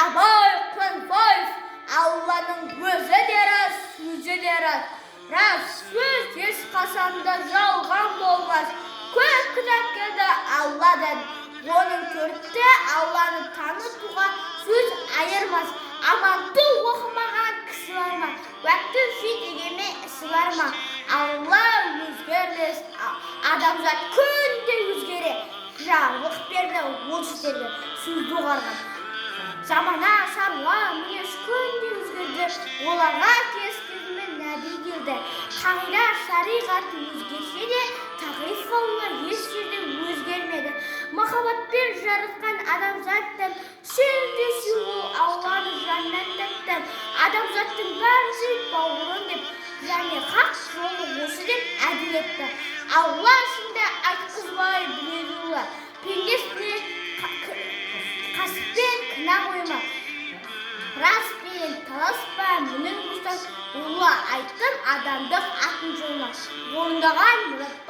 Абай Құнанбаев. Алланың өзі де рас, сөзі де рас. Рас сөз ешқашан да жалған болмас. Көп кітап келді Алладан. Оның төрті Алланы танытуға сөз айырмас. Аманту оқымаған кісі бар ма? Уәкті дегенмен ісі бар ма? Алла өзгермес, адамзат күнде өзгере. Жарлық берді ол жетеді, сөзді оғарған. Замана, шаруа, мінез күнде өзгерді. Оларға кез кезімен нәби келді. Қағида, шариғат өзгерсе де, тағриф Алла еш жерде өзгермеді. Махаббатпен жаратқан адамзаттың сен де сүй ол Алланы жаннан тәтті. Адамзаттың бәрін сүйіп бауырым деп, және хақ жолы осы деп әділ етті. Алла ішінде айтқызбай біледі олар. Пендесіне қасықпен кінә қойма. Распен таласпа, мінін қостан. Ұлы айттым адамдық атын жолына. Орындаған мұратпа.